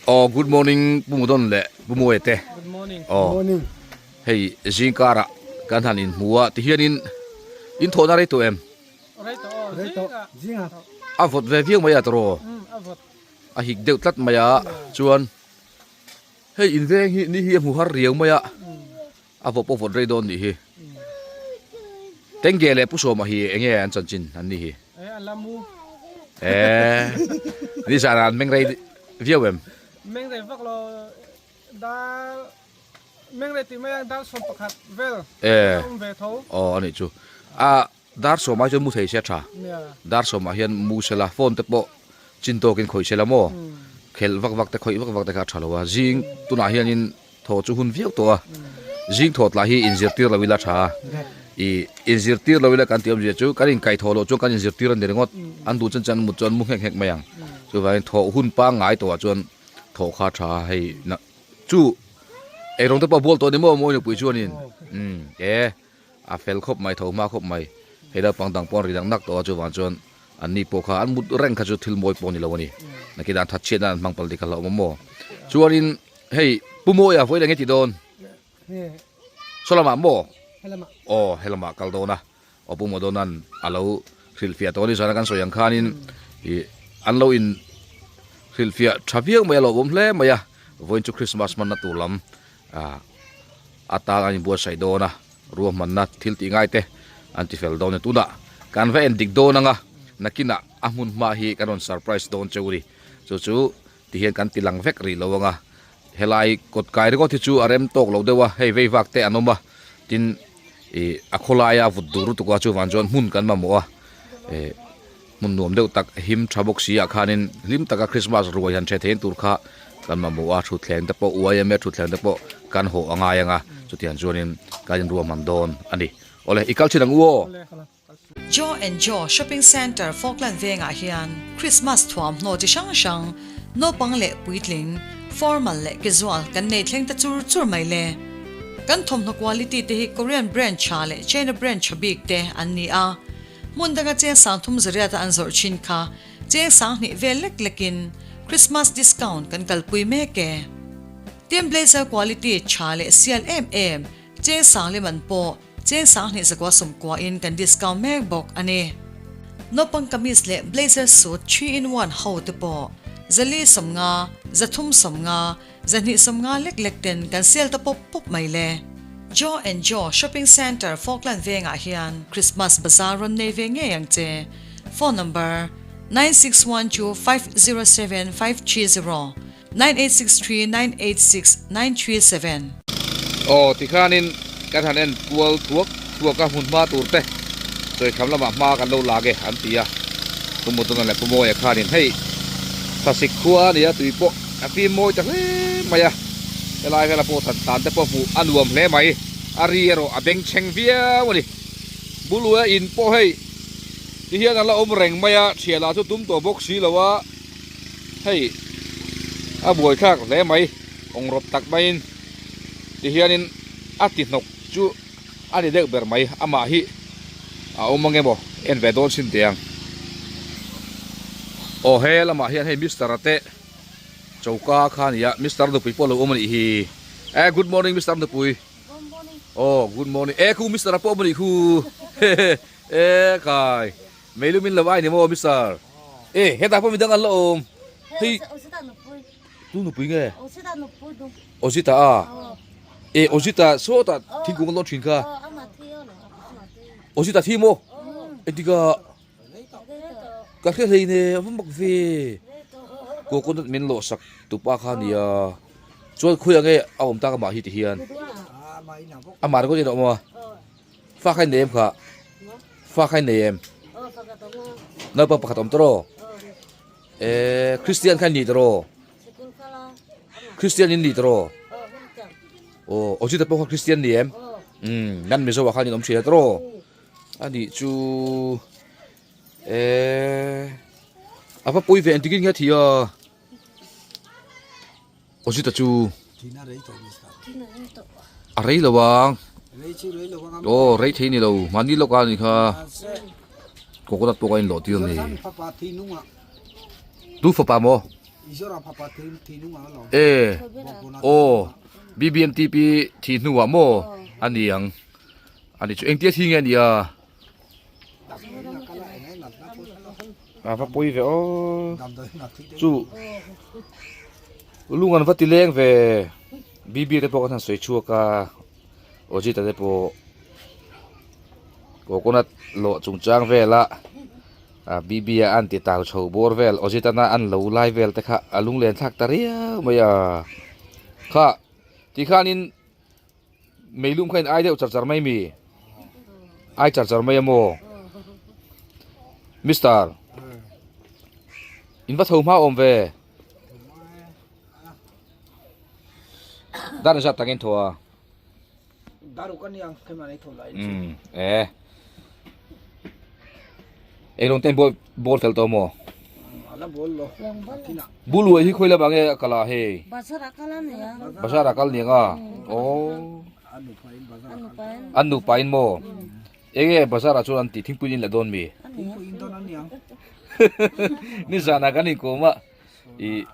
Aw good morning Pu Mudon leh Pu Mawia te. Good morning. Aw. Morning. Hei zingkar ah kan han in hmu a tihianin in thawhna rei tawh em? Rei tawh aw. Rei tawh. Zingah. A vawt ve viau mai a tawraw. Um a vawt. A hik deuh tlat mai a chuan hei in veng hi ni hi a hmu har riau mai a. A vawt pawh vawt rei dawn nih hi. Tengge leh Pu Sawma hi enge an chanchin an nih hi? E a la mu. E nizan ah an meng rei viau em? Meng rei vak lo dar meng rei tih mai ang dar 11 vel E awm ve tho. Aw anih chu. A dar sawm ai chuan mu thei se a tha. Dar sawmah hian mu sela phone te pawh chin tawkin khawih sela maw? Khelh vak vak te khawih vak vak te kha a tha lo a. Zing tunah hianin Thaw chu hun viau tawh a, zing thaw tlah hi inzirtir lo ila tha a, ih inzirtir lo ila kan tih awmzia chu kan inkaih thaw loh chuan kan inzirtir a ni ringawt, an duh chan chan mut chuan mu nghek nghek mai ang, chuvangin thawh hun pangngai tawhah chuan thawh kha tha a, hei na chu eirawng te pawh a bual tawh a ni maw mawi nupui chuanin umm e a fel khawp mai tho hma khawp mai, hei naupang dang pawh an ri nak nak tawh a chuvang chuan an ni pawh kha an mut reng kha chu thil mawi pawh a ni lo a ni, nakin an thatchhiat nan an hmang palh dik a hlauhawm maw chuanin. Hei Pu Mawia vawi leh nge ti dawn? Saw lamah maw? Aw he lamah kal dawn a, aw Pu Mawdawna'n a lo hrilhfiah tawh a ni zana kan sawi ang khanin ih an lo in hrilhfiah tha viau mai a lo awm hle mai a, vawiin chu Christmas hmanna tur lam ah atan an inbuatsaih dawn a, ruahmanna thil tih ngai te an ti fel dawn a ni. Tunah kan va en dik dawn ang a, nakinah a hmun hma hi kan rawn surprise dawn cheu a ni, chu chu Ti hian kan ti lang vek rih lo ang a, helai kawt kai ringawt hi chu a rem tawk lo deuh a, hei vei vak te an awm a, tin ih a khawlaia vut dur lutuk a chuvang chuan hmun kan mamawh a, eh hmun nuam deuh tak him tha bawk si ah khanin hlim taka Christmas ruai han ṭhe thein tur kha kan mamawh a, thutthleng te pawh uaim e thutthleng te pawh kan hawh a ngai ang a, chutiang chuanin kan inruahman dawn a ni. Awle i kal thin ang u aw. Joe and Joe Shopping Centre Falkland vengah hian Christmas thuamhnaw chi hrang hrang, naupang leh puitling, formal leh casual kan nei thleng ta chur chur mai le. Kan thawmhnaw quality te hi Korean brand tha leh China brand tha bik te an ni a. Hmun danga cheng sang thum zariata an zawrh thin kha cheng sang hnih vel lek lekin Christmas discount kan kalpui mek e. Tin blazer quality tha leh sial em em cheng sang lem an pawh Cheng sanghnih zakua sawmkua in kan discount mek bawk a ni. Naupang kamis leh blazer suit 3 in 1 ho te pawh zali sawmnga, zathum sawmnga, zahnih sawmnga lek lek ten kan sale ta pawp pawp mai le. Joe and Joe Shopping Centre Falkland vengah hian Christmas bazaar rawn nei ve ngei ang che. Phone number, 9612 507530. 9863 986 937. Aw tikhanin kan han en kual thuak thuak a hmun hma tur te chawikham lamah hma kan lo lak e an ti a, Pu Mutuna leh Pu Mawia khanin hei thlasik khua a nia tui pawh a fim mawi ta hle mai a, helai vela pawh than tan te pawh hmuh a nuam hle mai, a ri erawh a bengchheng viau a ni. Buluia in pawh hei tihian a la awm reng mai a, thianah chu tum tawh bawk si lo a. Hei a buaithlak hle mai awng rawp tak maiin tihianin a ti hnawk chu a ni deuh ber mai amah hi a awm ange maw en ve dawn sin teh ang aw he lamah hian hei mister a te choka kha a ni a mister nupui pawh a lo awm a nih hi e good morning mister nupui aw good morning e khu mister a pawh awm a nih khu e khai meilu min lo ai ni maw mister. E hetah pawh midang an la awm. Hei tu nupui nge? Ozita a. E Ozita sawtah thingkung an lawn thin kha. Ozita thi maw? Engtika ka hre hlei ne a va mak ve. Coconut min lawh sak tupa kha nia. Chuan khawiah nge a awm tak amah hi ti hian. Amah ringawt in a awm a. Fa kha i nei em kha? Fa kha i nei em? Naupang pakhat awm tawh Eh, Christian kha i ni tawh Christian in ni tawh Oh, Ojita pawh kha Christian ni em? Um, nan Mizo ah khan in awm thin a tawh Ani chu eh ava pui ve engtikin nge a thi a? Ozita chu a rei lo ang aw rei thei ni lo mahni lawk a ni kha coconut pawh ka inlawh tir a ni tu fapa maw? E aw BBMTP thih hnuah maw a ni ang a ni chu engtia thi nge a nia a va pawi ve aw chu lung an va ti leng ve BB te pawh kan han sawi chhuak a Ojita te pawh coconut lawh chungchang vela ah BB a an ti tau chho bawr vel Ojitana an lo lai vel te kha a lunglen thlak ta riau mai a kha tikhanin meilum kha in ai deuh char char mai mi ai char char mai a maw Mister in va tho hma awm ve. Dar zat takin thaw a. Daruk a niang khi mah nei thaw lai. Um e. Ei ten bol bol fel to mo. Ala bol lo. Tina. Buluai hi khoi lamah nge a kal a hei. Bazar a kal a nia. Bazar a kal niang a. Oh. An nupa in bazar a kal. An nupa in maw. Enge bazar ah chuan an ti thingpui in la dawn mi. Thingpui in dawn a niang. Nizan ah kan inkawm a. I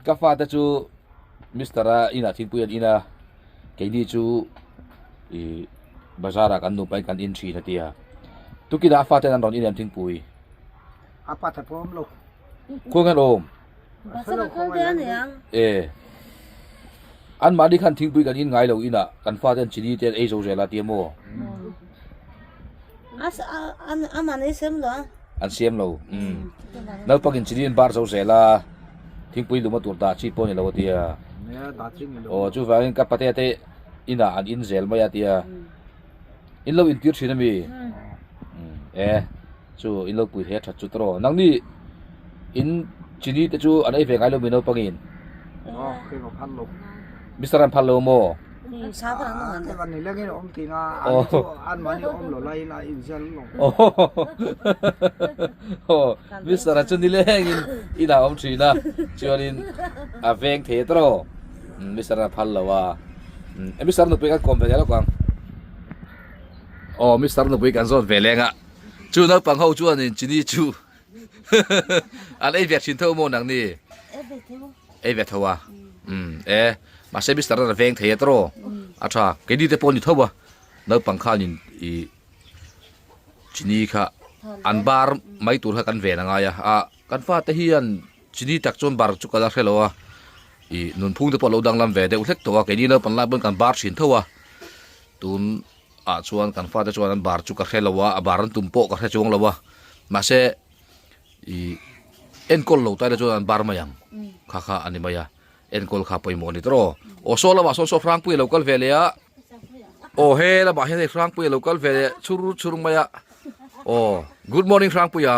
Ka fate chu Mister a inah thingpui an in a, keini chu ih bazar ah kan nupa in kan in thin a ti a, tukinah a fate an rawn in em thingpui? A pa te pawh a awm lo. Khawi nge an awm? Bazar ah kal ve a niang. E anmahni khan thingpui kan in ngai lo inah kan fate an chini te an ei zo zel a ti a maw? A mahni siam lo a. An siam lo umm naupangin chini an bar zo zel a thingpui luma tur dah chi pawh a ni lo a tia aw chuvangin ka patea te inah an in zel mai a tia in lo intir thin a mi umm e chu in lo pui thei a that chu tawh nangni in chini te chu an ei ve ngai lo mi naupangin Mister an phal lo maw? Mister a chu nilengin inah awm thin a chuanin a veng thei a tawh Mister a phal lo a Mister nupui kan kawm ve leh lawk ang aw Mister nupui kan zawt ve leng a chu naupang ho chuanin chini chu an ei ve thin tho maw nangni? Ei ve tho a umm e mahse mister a veng thei a tawh a tha keini te pawh a ni tho a naupang khanin ih chini kha an bar mai tur kha kan ven a ngai a ah kan fate hian chini tak chuan bar chu ka la hre lo a ih nunphung te pawh a lo danglam ve deuh hlek tawh a keini naupang lai pawn kan bar thin tho a tun ah chuan kan fate chuan an bar chu ka hre lo a a bar an tum pawh ka hre chuang lo a mahse. Ih enkawl lo taila chuan an bar mai ang kha kha a ni mai a enkawl kha pawimawh a ni tawh aw saw lamah sawn saw hrangpui a lo kal ve leh a aw he lamah hian hei hrangpui a lo kal ve leh chhur chhur mai a aw good morning hrangpuia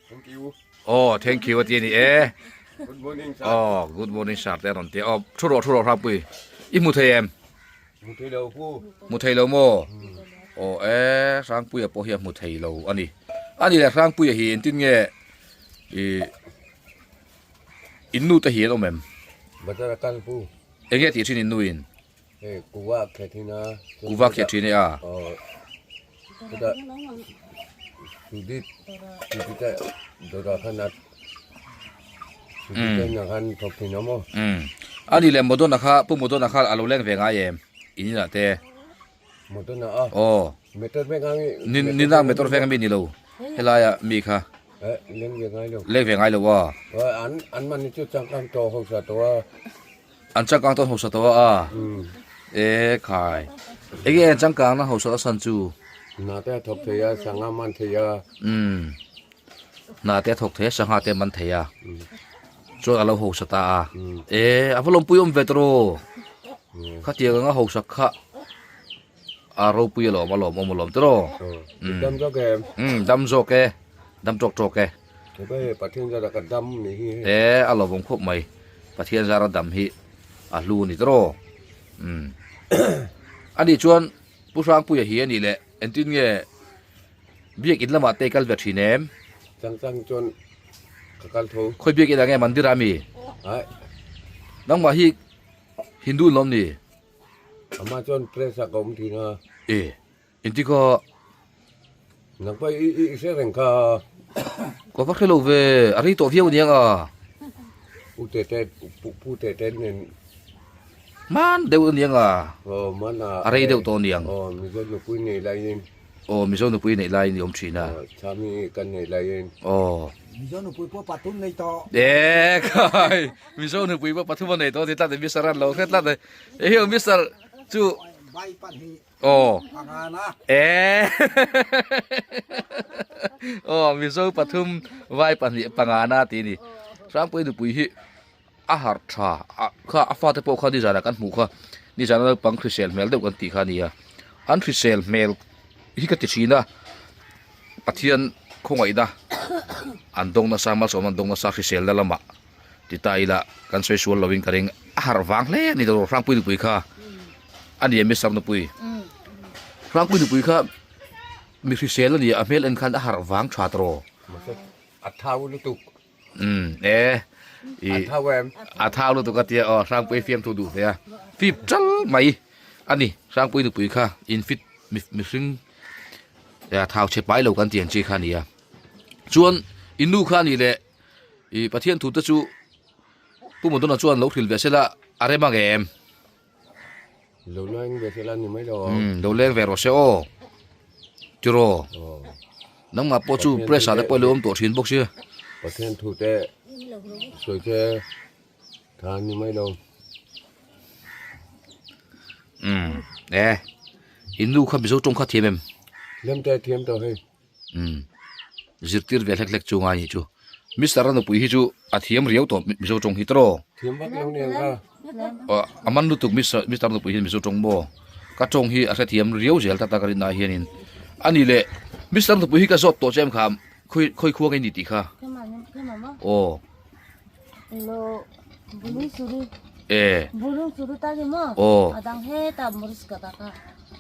thank you aw thank you a ti a ni e good morning sir aw good morning sir te a rawn ti a aw thu rawh thu rawh hrangpui i hmu thei em Hmu thei lo pu. Hmu thei lo maw? Aw e, Hrangpuia pawh hi a hmu thei lo a ni. A ni le Hrangpuia hi engtin nge i in nu te hi an awm em? Bazar a kal pu. Enge tih thin in nu in? Hei kuva a kheh thin a. Kuva a kheh thin e a. Aw. Chutah Sudip Sudita dawrah khan a Sudita inah khan thawk thin a maw? Umm. A nih leh Modona kha Pu Modona kha a lo leng ve ngai em? In inah te. Modona a? Aw. Meter veng ang i. Ni nina meter veng ami ni lo. Helaia mi kha. Eh leng ve ngai lo. Leng ve ngai lo a. An an mahni chu changkang tawh hausa tawh a. An changkang tawn hausa tawh a e khai enge an changkang na hausa a san chu. Hna te a thawk thei a sangha man thei a. Umm hna te a thawk thei a sangha te a man thei a chuan a lo hausa ta a e a va lawmpui awm ve tawh khatiang anga hausa kha a ropui alawm a lawmawm alawm tawh umm dam zawk em umm dam zawk e dam tawk tawk e. Pathian zara ka dam ni hi. E a lawmawm khawp mai Pathian zara dam hi a hlu a ni tawh umm a nih chuan Pu Hrangpuia hi a nih leh engtin nge biak in lamah te i kal ve thin em? Chang chang chuan ka kal tho. Khawi biak in ah nge mandir ah mi? Ai. Nangmah hi Hindu in lawm ni? Amah chuan press ah ka awm thin a. E. Inti kha Nang pawh i i hre reng kha. Ka va hre lo ve, a rei tawh viau aniang a. Pu Tete, Pu Tete nen. Hman deuh aniang a. Aw, hman a. A rei deuh tawh aniang. Aw, Mizo nupui nei laiin. Aw, Mizo nupui neih laiin i awm thin a. Aw, Chami kan nei laiin. Aw. Mizo nupui pawh pathum nei tawh. E khai, Mizo nupui pawh pathum a nei tawh ti tlat e, Mister an lo hre tlat e. E hiu Mister chu. Vai pahnih. Aw. Panga na. E. Aw, Mizo pathum vai pahnih panga na ti ni. Hrangpui nupui hi a harh tha a kha a fate pawh kha nizanah kan hmuh kha nizana naupang hrisel hmel deuh kan tih kha a ni a an hrisel hmel hi ka ti thin a Pathian khawngaihna an dawng nasa malsawmna an dawng nasa hriselna lamah ti ta ila kan sawi sual lovin ka ring a harh vang hle a ni tawh Hrangpui nupui kha a ni a Mister nupui Hrangpui nupui kha mi hrisel a ni a a hmel en khan a harh vang tha tawh a thau lutuk. Umm e i A thau em? A thau lutuk a tia aw Hrangpui fiamthu duh ve a fip tal mai a ni Hrangpui nupui kha in fit mihring a thau chhe pai lo kan tih ang chi kha a ni a chuan in nu kha a nih leh i Pathian thu te chu Pu Madona chuan lo hrilh ve sela a rem ang em? Lo leng ve sela ni mai lo. Umm lo leng ve rawh se aw tiraw nangmah pawh chu press ah te pawh i lo awm tawh thin bawk sia. Pathian thu te sawi te tha ni mai lo. Umm e in nu kha Mizo tawng kha thiam em? Lem te thiam tawh hei. Umm zirtir ve hlek hlek chu ngai hi chu Mister a nupui hi chu a thiam riau tawh Mizo tawng hi tawh Thiam vak lo nia ka. Aw a man lutuk Mister Mister nupui hian Mizo tawng maw ka tawng hi a hrethiam riau zel tata ka rinna ah hianin a ni leh Mister nupui hi ka zawt tawh che em kha khawi khawi khua nge ni tih kha aw e aw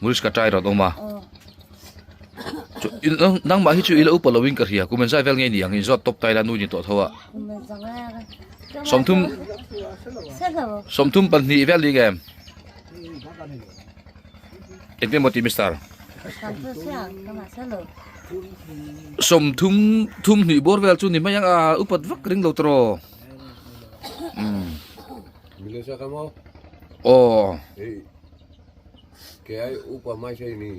Muriska tai rawt awm a nangmah hi chu i la upa lovin ka hria kum engzai vel nge ni ang in zawt tawp tai la nu ni tawh tho a sawmthum sawmthum pahnih vel ni nge engtin maw ti mister sawmthum thum hnih bawr vel chu ni mai ang a upat vak ring lo tawh aw. Ke ai upa mai sei ni.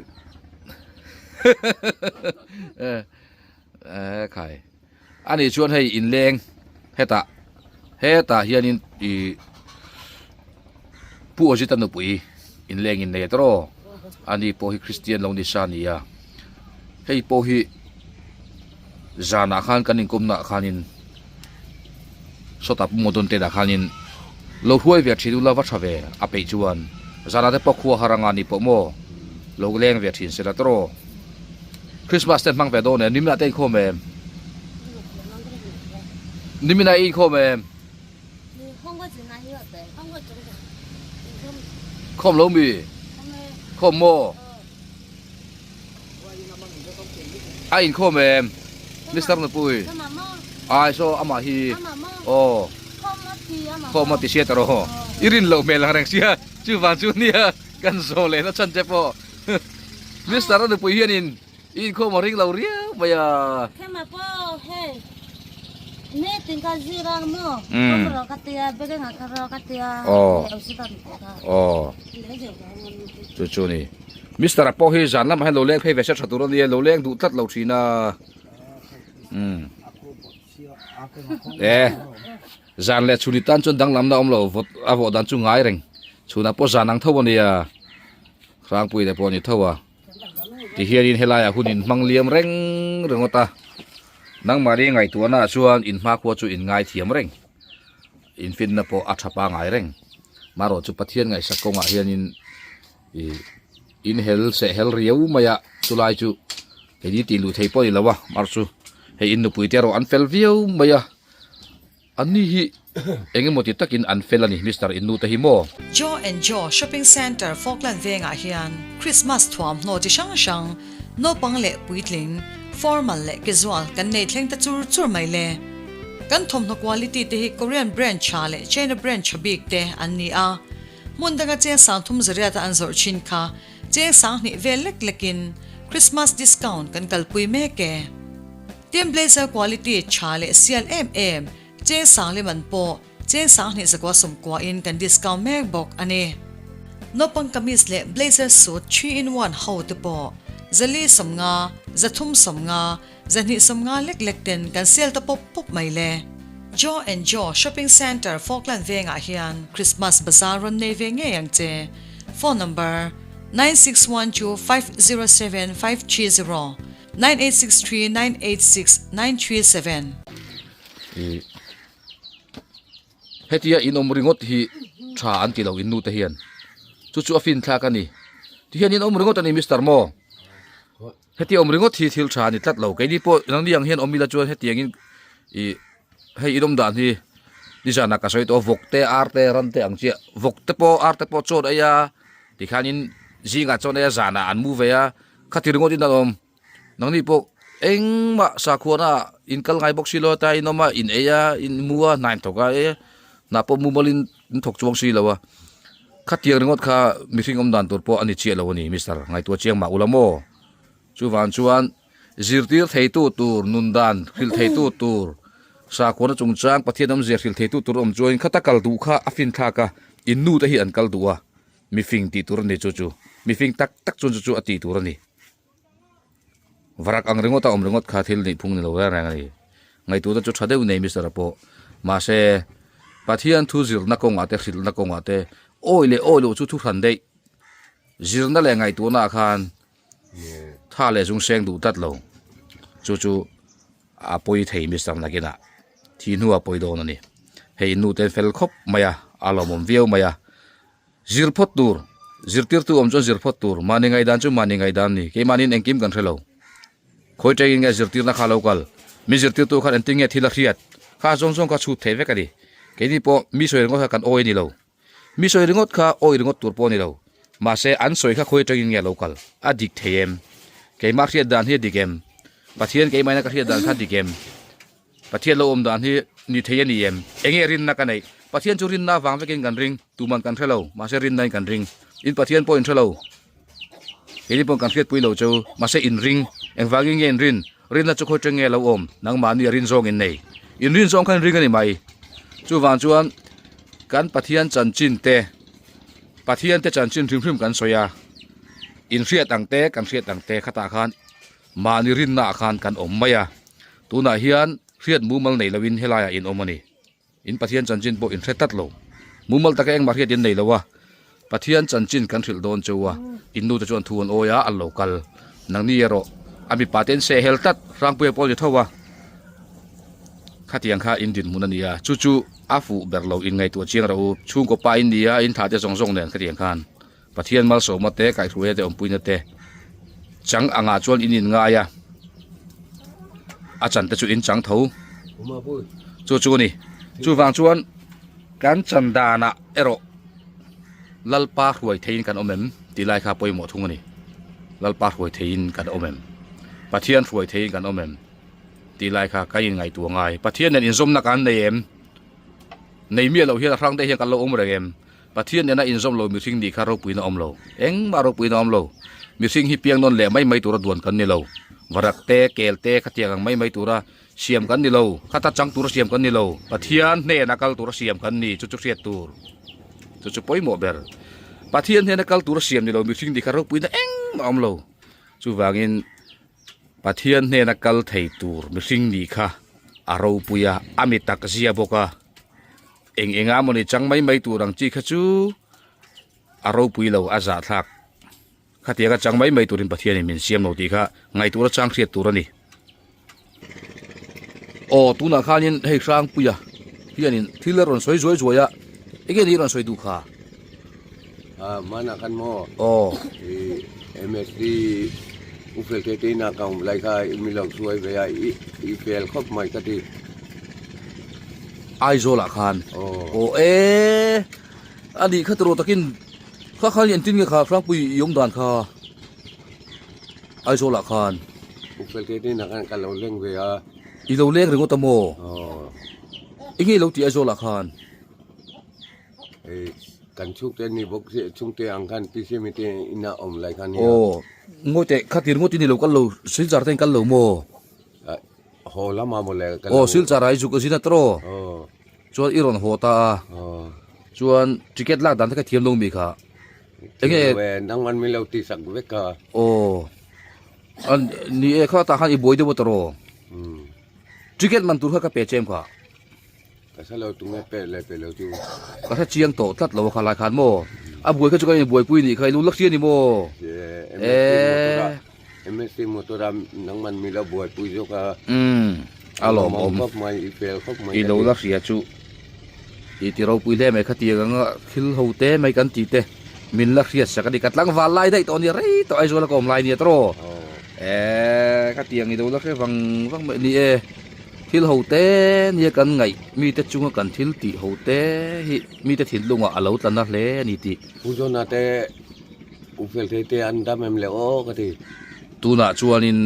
Eh khai. Ani chuan hei inleng hetah hetah hianin ih Pu Ozita nupui inleng in nei a tawh ani pawh hi Christian lo ni sa a ni a hei pawh hi zanah khan kan inkawmna ah khanin sawtah pawh dawn te ah khanin lo hruai ve thin ula va tha ve a peih chuan zanah te pawh khua har anga ni pawh maw lo leng ve thin sela tawh Christmas te hmang ve dawn em niminah te inkhawm em niminah i inkhawm em khawm lo mi khawm maw. A inkhawm em Mister Nupui ai saw amah hi aw khawm a ti sia ta rawh i rin loh hmel ang reng sia chuvang chu nia kan zawh leh na chhan che pawh Mister a nupui hianin i inkhawm a ring lo riau mai a. Aw aw chu chu ni. Mister a pawh hi zan lamah hian lo leng phei ve se tha tur a nia, lo leng duh tlat lo thin a. Umm. E zan leh chhun tan chuan danglamna awm lo vawt a vawh dan chu ngai reng. Chhunah pawh zan ang tho a nia. Hrangpui te pawh a ni tho a. Tihianin helaiah hun in hmang liam reng ringawt a. Nangmahni ngaihtuahnaah chuan in hmakhua chu in ngai thiam reng. Infinna pawh a tha pangai reng. Marawh chu Pathian ngaihsak kawngah hianin Ih in hel seh hel riau mai a chulai chu hei ni tih luh thei pawh a ni lo a mar chu hei in nupui te erawh an fel viau mai a an ni hi eng emaw ti takin an fel a ni mister in nu te hi maw. Joe and Joe Shopping Centre Falkland vengah hian Christmas thuamhnaw chi hrang hrang, naupang leh puitling, formal leh casual kan nei thleng ta chur chur mai le. Kan thawmhnaw quality te hi Korean brand tha leh China brand tha bik te an ni a. Hmun danga cheng sang thum zariata an zawrh thin kha cheng sang hnih vel lek lekin Christmas discount kan kalpui mek e. Tin blazer quality tha leh sial em em, cheng sang lem an pawh cheng 20 190 in kan discount mek bawk a ni. Naupang kamis leh blazer suit three in one ho te pawh 450, 350, 250 lek lek ten kan sale ta pawp pawp mai le. Joe and Joe Shopping Centre Falkland vengah hian Christmas Bazaar rawn nei ve ngei ang che. Phone number, 961250 7530, 9863 986 937. I hetia in awm ringawt hi tha an ti lo in nu te hian chu chu a fin thlak a ni ti hian in awm ringawt a ni Mister Maw. Heti awm ringawt hi thil tha a ni tlat lo. Keini pawh nangni ang hian awm ila chuan hetiangin ih hei inawm dan hi nizanah ka sawi tawh a, vawk te, ar te, ran te ang chiah. Vawk te pawh ar te pawh chawn ei a, tikhanin zingah chawn ei a, zanah an mu ve a, khati ringawt in an awm. Nangni pawh engmah sakhuana ah in kal ngai bawk si lo a, tlai in awm a, in ei a, in mu a, hna in thawk a, e hna pawh mumalin in thawk chuang si lo a. Khatiang ringawt kha mihring awm dan tur pawh a ni chiah lo a ni Mister, ngaihtuah chiang mah ula maw? Chuvang chuan zirtir theitu tur, nun dan hrilh theitu tur, sakhuana chungchang Pathian awmzia hrilh theitu tur awm chuan khata kal duh kha a finthlak a, in nu te hi an kal duh a, mifing tih tur a ni chu chu, mifing tak tak chuan chu chu a tih tur a ni. Varak ang ringawt a awm ringawt kha thil nih phung ni lo reng reng a ni. Ngaihtuahna chu tha deuh nei Mister a pawh. Mahse, Pathian thu zirna kawngah te hrilhna kawngah te awi leh awi loh chu thu hran daih. Zirna leh ngaihtuahna ah khan tha leh zung seng duh tlat lo. Chu chu a pawi thei Mister nakinah thi hnuah pawi dawn a ni. Hei nu te an fel khawp mai a, a lawmawm viau mai a. Zir phawt tur, zirtirtu awm chuan zir phawt tur, mahni ngaihdan chu mahni ngaihdan ni, keimahniin engkim kan hre lo. Khawi tengin nge zirtirna kha lo kal, mi zirtirtu khan engtin nge thil a hriat, kha zawng zawng kha chhut thei vek a ni. Keini pawh mi sawi ringawt kha kan awi a ni lo. Mi sawi ringawt kha awi ringawt tur pawh a ni lo. Mahse an sawi kha khawi tengin nge lo kal, a dik thei em? Keimah hriat dan hi a dik em? Pathian keimahina ka hriat dan kha a dik em? Pathian lo awm dan hi ni thei a ni em? Enge rinna ka neih? Pathian chu rinna avang vekin kan ring, tuman kan hre lo, mahse rinna in kan ring. In Pathian pawh in hre lo, keini pawh kan hriatpui lo chu, mahse in ring. Engvangin nge in rin? Rinna chu khawi teng nge lo awm? Nangmahni a rin zawng in nei. In rin zawng khan in ring a ni mai. Chuvang chuan kan Pathian chanchin te, Pathian te chanchin hrim hrim kan sawi a, in hriat ang te, kan hriat ang te khatah khan Mahni rinna ah khan kan awm mai a, tunah hian hriat mumal nei loin helaiah in awm a ni. In Pathian chanchin pawh in hre tlat lo. Mumal taka engmah hriat in nei lo a, Pathian chanchin kan hrilh dawn cheu a, in nute chuan thu an awi a, an lo kal. Nangni erawh a mipa te in sehhel tlat, Hrangpuia pawh a ni tho a. Khatiang kha in dinhmun a ni a, chu chu a fuh ber lo, in ngaihtuah chiang rawh u. Chhungkaw pa in ni a, in thah te zawng zawng nen khatiang khan. Pathian malsawma te, kaihhruaia te, awmpuina te chang angah chuan in inngai a, a chan te chu in chang tho chu chu a ni. Chuvang chuan kan chan danah erawh Lalpa hruai theiin kan awm em tih lai kha pawimawh thung a ni. Lalpa hruai theiin kan awm em? Pathian hruai theiin kan awm em tih lai kha kan inngaihtuah ngai. Pathian nen inzawmna kan nei em? Nei miah loh hian a hrang daih hian kan lo awm reng em? Pathian nena inzawm lo mihring nih kha ropuina awm lo. Engmah ropuina awm lo. Mihring hi piang nawn leh mai mai tura duan kan ni lo. Varak te, kel te khatiang ang mai mai tura siam kan ni lo. Khata chang tura siam kan ni lo. Pathian hnena kal tura siam kan ni. Chu chu hriat tur. Chu chu pawimawh ber. Pathian hnena kal tura siam ni lo mihring nih kha ropuina engmah awm lo. Chuvangin Pathian hnena kal thei tur mihring nih kha a ropui a, a mi tak zia bawk a. Eng enga mawni chang mai mai tur ang chi kha chu a ropui lo a zahthlak. Khatianga chang mai mai turin Pathianin min siam lo tih kha ngaihtuah chang hriat tur a ni. Aw tunah khanin hei Hrangpuia hianin thil a rawn sawi zuai zuai a, enge ni rawn sawi duh kha? A hmanah khan maw? Aw. I MSD u fel te te ina ka awm lai kha i mi lo hruai ve a, i fel khawp mai ka ti. Aizawl ah khan. Aw e a nih kha tiraw takin kha khan engtin nge kha Hrangpui i awm dan kha Aizawl ah khan. U fel te te inah khan ka lo leng ve a. I lo leng ringawt a maw? Aw. Enge i lo tih Aizawl ah khan? Ei kan chhungte ni bawk si chhungte ang khan PCM te inah awm lai khan nia. Aw ngawi teh khatir ngawt in i lo kal lo Silchar te in kal lo maw? Haw lama mawle ka lo. Aw Silchar ah i zuk a zin a tawh. Aw. Chuan i rawn haw ta a. Aw. Chuan ticket lak dan te kha thiam lo mi kha. Enge nangman min lo ti sak vek kha. Aw. An ni e kha tah khan i buai deuh a tawh. Ticket man tur kha ka pe chem kha. Ka hre lo tunge pe leh pe lo chu. Ka hre chiang tawh tlat lo a kha lai khan maw. A buai kha chu kan inbuaipui nih kha i lu lak hria ni maw. Eee. MSC motor a nangman mi lo buaipui zawk a. Umm a lawmawm. Khawp mai i fel khawp mai. I lo la hria chu i ti ropui hle mai khatiang anga thil ho te mai kan tih te min la hriat sak a ni. Ka tlangval lai daih tawh a nia rei tawh Aizawl a ka awm lai nia tawh. Eee khatiang i lo la hre vang vang mai a ni e. Thil ho te nia kan ngaih mite chunga kan thil tih ho te hi mite thinlungah a lo tla na hle a ni tih. Pu Johna te U Felthei te an dam em le aw ka ti. Tunah chuanin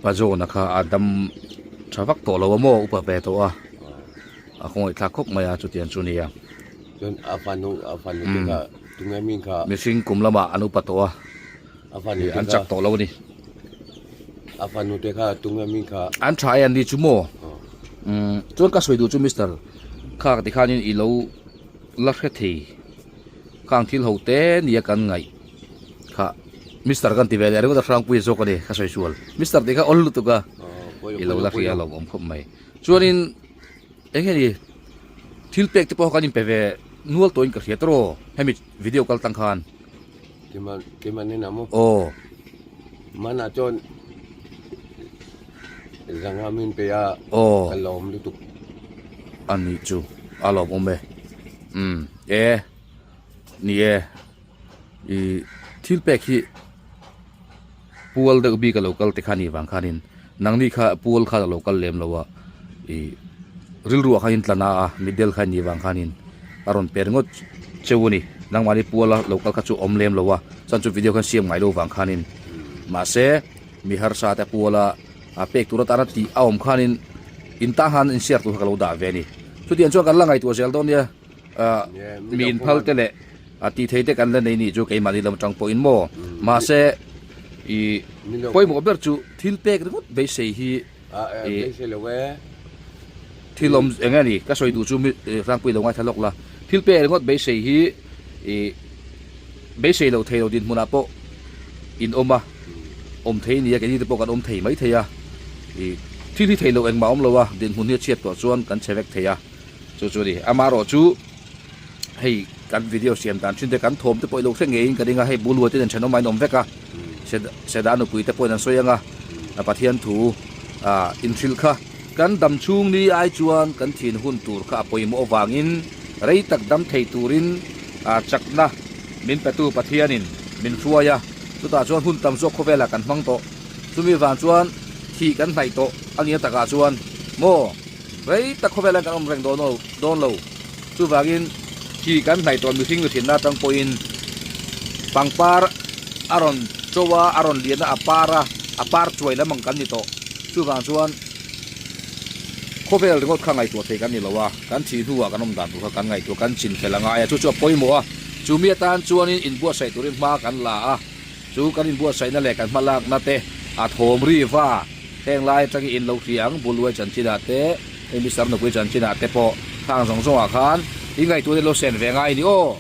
Pa Johna kha a dam tha vak tawh lo a maw upa ve tawh a, a khawngaih thlak khawp mai a chutiang chu nia. Chuan a fanu a fanu te kha tunge min kha. Mihring kum lamah an upa tawh a. A fanu te kha. An chak tawh lo a ni. A fanu te kha tunge mi kha. An tha e an ni chu maw. Umm chuan ka sawi duh chu Mister kha ti khanin i lo la hre thei khang thil ho te nia kan ngaih kha Mister kan ti ve leh ringawt a hrangpui zawk a ni ka sawi sual Mister tih kha awl lutuk a i lo la hria a lawmawm khawp mai. Chuanin eng nge ni thil pek te pawh kha kan inpe ve nual tawhin ka hria tawh hemi video kal tang khan. Keimah nen a maw? Aw. Mana chuan zanga min pe a. Aw. Ka lawm lutuk. A nih chu a lawm awm e. Umm e ni e i thil pek hi pual deuh bik a lo kal te kha ni vang khanin nangni kha pual khan a lo kal lem lo a i rilru ah khan in tla na a middle kha ni vang khanin a rawn pe ringawt cheu a ni nangmahni puala lo kal kha chu awm lem lo a chuan chu video khan siam ngai lo vang khanin mahse mi harsa te puala a pek tur atana tih a awm khanin in tan khan in share tur kha ka lo dah ve a ni chutiang chuan kan la ngaihtuah zel dawn nia ah mi inphal te leh a tih thei te kan la nei nih chu keimahni lam atang pawhin maw mahse ih pawimawh ber chu thil pek ringawt beisei hi ih thil awm eng nge ni ka sawi duh chu mi hrangpui lo ngaithla lawk la thil pek ringawt beisei hi ih beisei loh thei lo dinhmunah pawh in awm a awm thei nia keini te pawh kan awm thei mai thei a ih thil hi thei loh engmah awm lo a dinhmun hi a chhiat tawh chuan kan che vek thei a. Chu chu a ni. Amaherawh chu hei kan video siam dan thin te kan thawm te pawh i lo hre ngeiin ka ring a, hei Bulua te nen thenawm a inawm vek a, Seda nupui te pawhin an sawi ang a, Pathian thu ah inhrilh kha kan dam chhung ni ai chuan kan thin hun tur kha a pawimawh avangin rei tak dam thei turin ah chakna min petu Pathianin min hruai a, chutah chuan hun tam zawk khawvelah kan hmang tawh. Chumi vang chuan thih kan hnaih tawh a nia takah chuan maw? Rei tak khawvel hian kan awm reng dawn lo dawn lo. Chuvangin khi kan hnaih tawh mihring mihrinna atang pawhin pangpar a rawn to a, a rawn lian a, a par a, a par chuai lam ang kan ni tawh. Chuvang chuan khawvel ringawt kha ngaihtuah thei kan ni lo a, kan thih hnuah kan awm dan tur kha kan ngaihtuah, kan chin fel a ngai a, chu chu a pawimawh a. Chumi atan chuanin inbuatsaih turin hma kan la a. Chu kan inbuatsaihna leh kan hmalakna te a thawm ri va, heng lai atangin in lo hria ang, Buluai chanchinah te, hei Mister Nupui chanchinah te pawh khang zawng zawngah khan i ngaihtuahna lo sen ve ngai ni aw.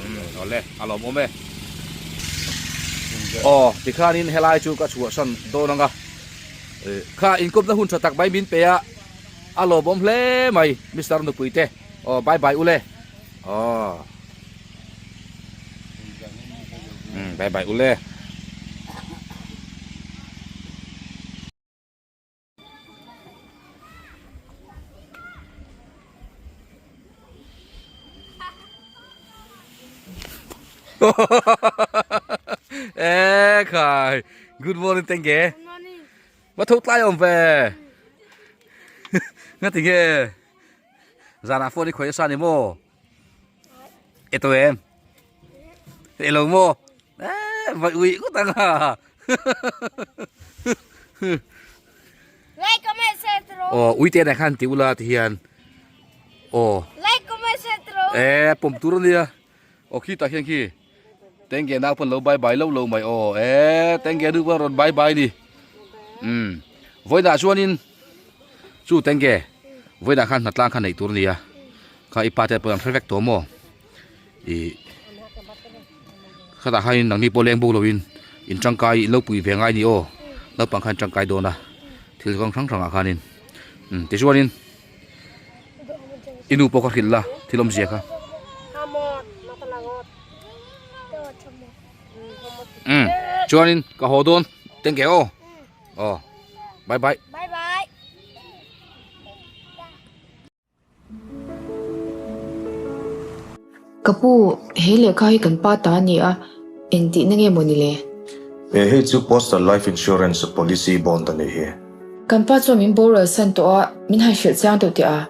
Umm awle, a lawmawm e. Aw, tikhanin helai chu ka chhuahsan dawn ang a, kha inkawpna hun tha tak mai min pe a, a lawmawm hle mai Mister Nupui te. Aw, bye bye ule. Aw. Bye bye ule. Ê khai, good morning tenge. Good morning. Va tho tlai awm ve. Nga ti nge? Zanah phone i khawih asa ni maw? E to em? E lo maw? E vai ui ngawt ang a. Like, comment, share tro. Aw, ui te nen khan ti ula ti hian. Aw. Like, comment, share tro. E pawm tur ania. Aw khi tah hian khi. Tenge nau pawn lo bye bye lo lo mai aw. E tenge nu pawn rawn bye bye ni. Umm. Vawiinah chuanin chu tenge vawiinah khan hnatlang kha neih tur a ni a, kha i pa te pawh an hre vek tawh maw ih khatah khanin nangni pawh leng buk loin in tangkai in lo pui ve ngai a ni aw naupang khan tangkai dawn a thil kawng hrang hrangah khanin umm tichuanin i nu pawh kha hrilh la thil awmzia kha. Umm chuanin ka haw dawn tenge aw aw bye bye. Bye bye. Ka pu, he lehkha hi kan pa ta a ni a, engtihna nge maw ni le? He hei chu Postal Life Insurance Policy Bond a nih hi. Kan pa chuan min boral san tawh a, min han hrilh chiang deuh teh a.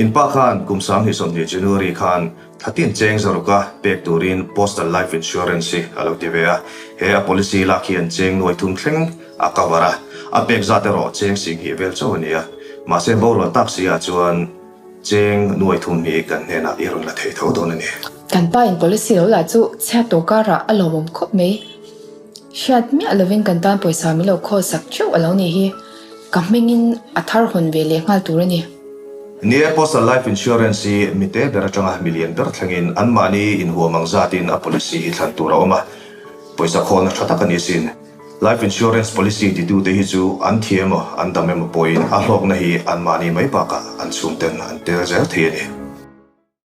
In pa khan kum 2020 January khan Thlatin cheng zaruka pek turin Postal Life Insurance hi a lo ti ve a, he a policy lak hian cheng nuai thum thleng a cover a, a pek zat erawh cheng singhnih vel chauh a ni a, mahse borual tak si ah chuan cheng nuai thum hi kan hnenah i rawn la thei tho dawn a ni. Kan pa in policy lo lah chu chhiat tawh karah a lawmawm khawp mai. Hriat miah lovin kan tan pawisa min lo khawl sak theuh a lo nih hi. Ka hmingin a thar hawn ve leh nghal tur a ni. Ni e, Postal Life Insurance hi mi te ber atanga mi lian ber thlengin anmahni inhuam ang zatin a policy hi thlan tur a awm a, pawisa khawlna tha tak a ni sin. Life Insurance policy titute hi chu an thi emaw an dam emaw pawhin a hlawkna hi anmahni mai bakah an chhungten an tel zel thei a ni.